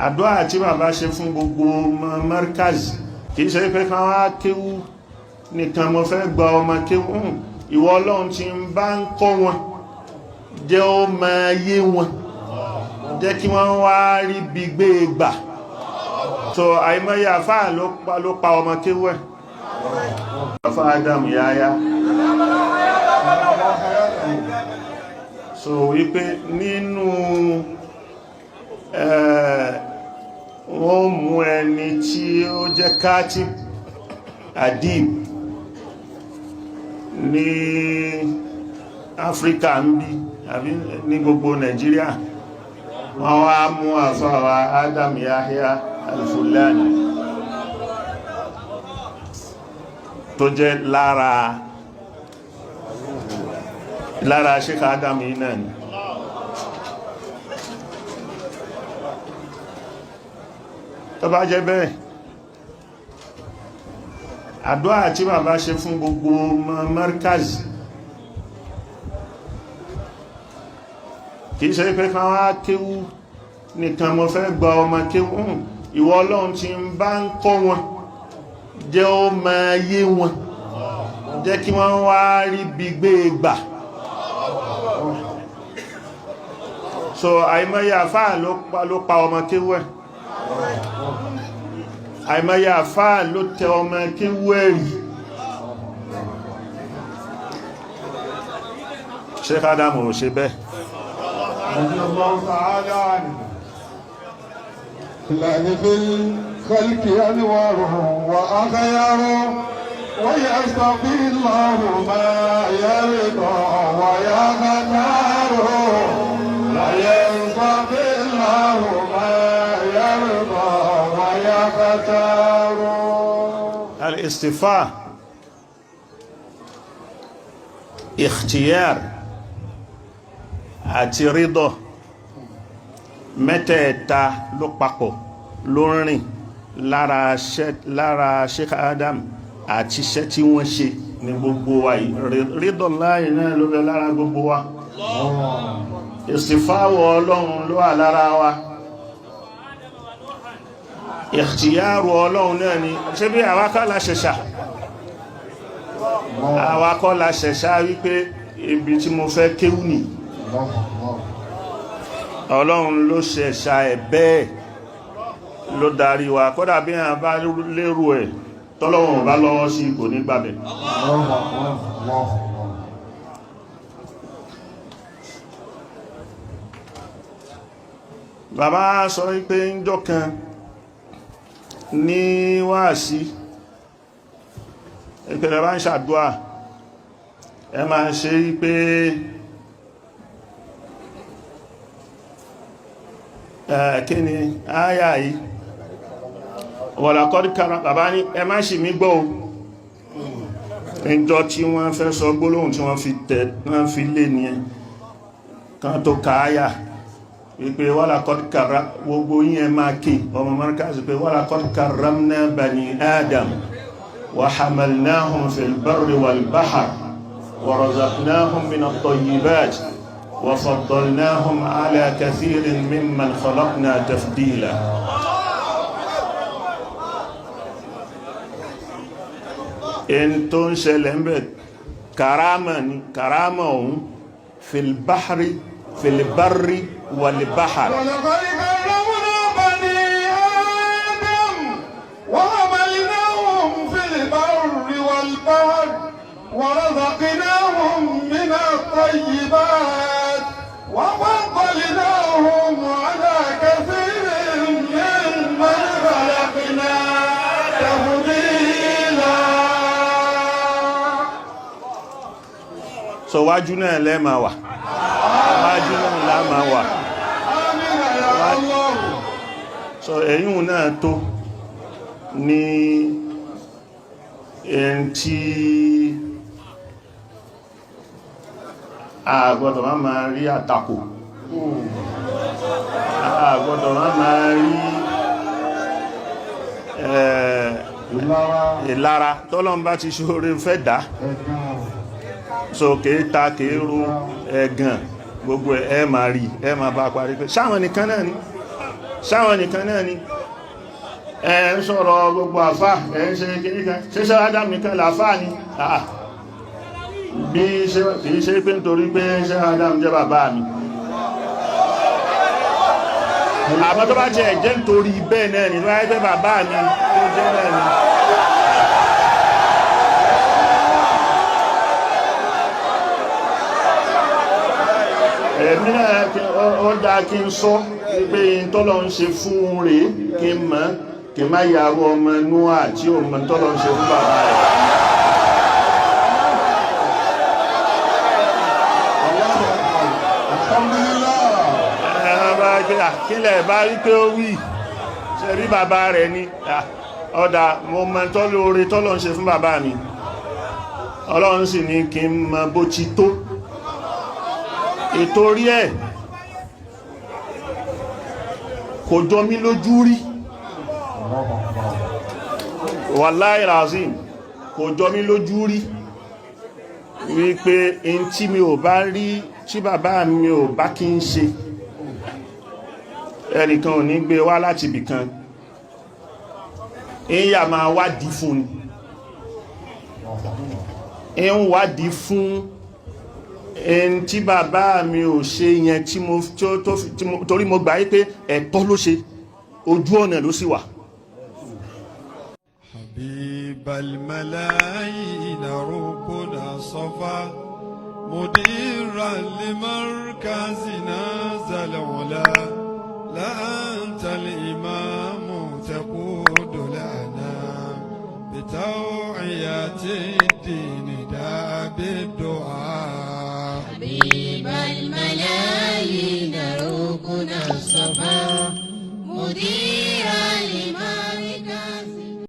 Àdúrà tí bàbá ṣe fún gbogbo ọmọ Markaz, kìí ṣe pé kán wá kéwú nìkan, mo fẹ́ gba ọmọ kéwú. Ìwọ Ọlọ́run tí ń bá ń kọ́ wọn, jẹ́ ó máa yé wọn, jẹ́ kí wọ́n wá rí bí gbé gbà. So àìmọye àfáà ló pa ọmọ kéwú ẹ̀. Àfáà Adam Yahya so wípé nínú wọ́n mú ẹni tí ó jẹ́ katib adib ní Áfíríkà ń bí àbí ní gbogbo Nàìjíríà, wọ́n wá mú àfáà Adam Yahya Al-Fulani tó jẹ́ lára Sheikh Adam yìí náà ni. Tó bá jẹ́ bẹ́ẹ̀, àdúrà tí bàbá ṣe fún gbogbo ọmọ Markaz, kìí ṣe pé kán wá kéwú nìkan, mo fẹ́ gba ọmọ kéwú. Ìwọ Ọlọ́run tí ń bá ń kọ́ wọn, jẹ́ ó máa yé wọn, jẹ́ kí wọ́n wá rí bí gbé gbà. So àìmọye àfáà ló pa ọmọ kéwú ẹ̀, àìmọye àfáà ló tẹ ọmọ kéwú ẹ̀ rí. Sheikh Adam ò ṣe bẹ́ẹ̀. رضي الله تعالى عنه. الله في الخلق أنوار وأخيار، ويصطفي الله ما يرضى ويختار، ويصطفي الله ما يرضى ويختار. الاصطفاء، ikhtiyar àti rídọ̀, mẹ́tẹ̀ẹ̀ta ló papọ̀, ló rìn lára Sheikh Adam àti iṣẹ́ tí wọ́n ṣe ní gbogbo wa yìí. Rídọ̀ láàyè náà ló bẹ lára gbogbo wa, ìsìfáwọ̀ Ọlọ́run ló wà lára wa, ìhtìyàrù Ọlọ́run náà ni. Ṣé bí àwa kọ́ la ṣẹ̀ṣà, àwa kọ́ la ṣẹ̀ṣà wípé ibi tí mo fẹ́ kéwú nì? Ọlọ́run ló ṣẹ̀ṣà ẹ̀ bẹ́ẹ̀, ló darí wa. Kódà bí a bá lérò ẹ̀, tọ́lọ́run bá lọ́wọ́ sí, kò ní gbàbẹ̀. Bàbá sọ wípé ń jọ́ kan ní wáàsí ìpẹ̀lẹ̀ bá ń ṣàdúà, ẹ máa ṣe wípé kí ni áyà yìí, wọ̀làkọ́dí kára. Bàbá ní ẹ má ṣì mí gbọ́ o. Ìjọ tí wọ́n fẹ́ sọ gbólóhùn tí wọ́n fi tẹ̀ wọ́n fi lé ní ẹ kan tó kááyà wípé wọ́làkọ́dí kára, gbogbo yín ẹ máa kí ọmọ Markaz pé walaqad karramna bani Adam wa hamalnahum fil barri wal bahr wa razaqnahum minat tayyibat wa faddalnahum ala kathirin mimman khalaqna tafdila. In tó ń ṣẹlẹ̀ ń bẹ̀, karama ni, karama òun filbahri filbarri walbahar. ولقد كرمنا بني آدم وحملناهم في البر والبحر ورزقناهم من الطيبات وفضلناهم على كثير ممن خلقنا تفضيلا. So wájú náà lẹ́ẹ̀ma wà, wájú náà láàmà wà. آمين يا الله. So ẹ̀yìn náà tó ní ẹn tí a gbọ́dọ̀ má máa rí àtakò, a gbọ́dọ̀ má máa rí ìlara. Tọ́lọ́n bá ti ṣoore fẹ́ dá, so kèé ta kèé ro ẹ̀gàn gbogbo ẹ̀ máa rí, ẹ máa bá parí pé sáwọn nìkan náà ni. Sáwọn nìkan náà ni ẹ ń sọ̀rọ̀ gbogbo àfá, ẹ ń ṣe kìníkan, ṣe ṣe Adam nìkan làfá ni? Àà, bí kìí ṣe pé nítorí pé ṣe Adam jẹ́ bàbá mi, àmọ́ tó bá jẹ́ ẹ̀jẹ́ nítorí bẹ́ẹ̀ náà ni, tó bá jẹ́ bàbá mi tó jẹ́ náà ni. Ẹ̀mí náà ó dá kí n sọ pé tọ́lọ ń ṣe fún rèé, kí n mọ̀, kí n má yàrá ọmọ Nóà tí ò mọ̀ tọ́lọ ń ṣe fún bàbá rẹ̀. Alhamdulillah. Ẹ̀rọ kílẹ̀ bá rí pé ó wí ṣe rí bàbá rẹ̀ ni. Ọ̀dà mo mọ̀ tọ́lọ oore tọ́lọ ń ṣe fún bàbá mi, Ọlọ́run sì ní kí n mọ̀ bó ti tó ètò orí ẹ̀ kò jọ mí lójú rí. Wàláhì razim, kò jọ mí lójú rí wípé in tí mi ò bá rí tí bàbá mi ò bá kí ń ṣe, ẹnìkan ò ní gbé wá láti ibìkan, ìyà máa wádìí fún ni, ń wádìí fún ẹn tí bàbá mi ò ṣe yẹn tí mo tó tí mo torí mo gbà pé ẹ̀tọ́ ló ṣe, ojú ọ̀nà ló sì wà. حبيب الملايين ركنا صفا، مديرا لمركزنا ذا العلا، لأنت الإمام تقود الأنام بتوعية الدين دا بالدعاء. حبيب الملايين ركن الصفا، مدير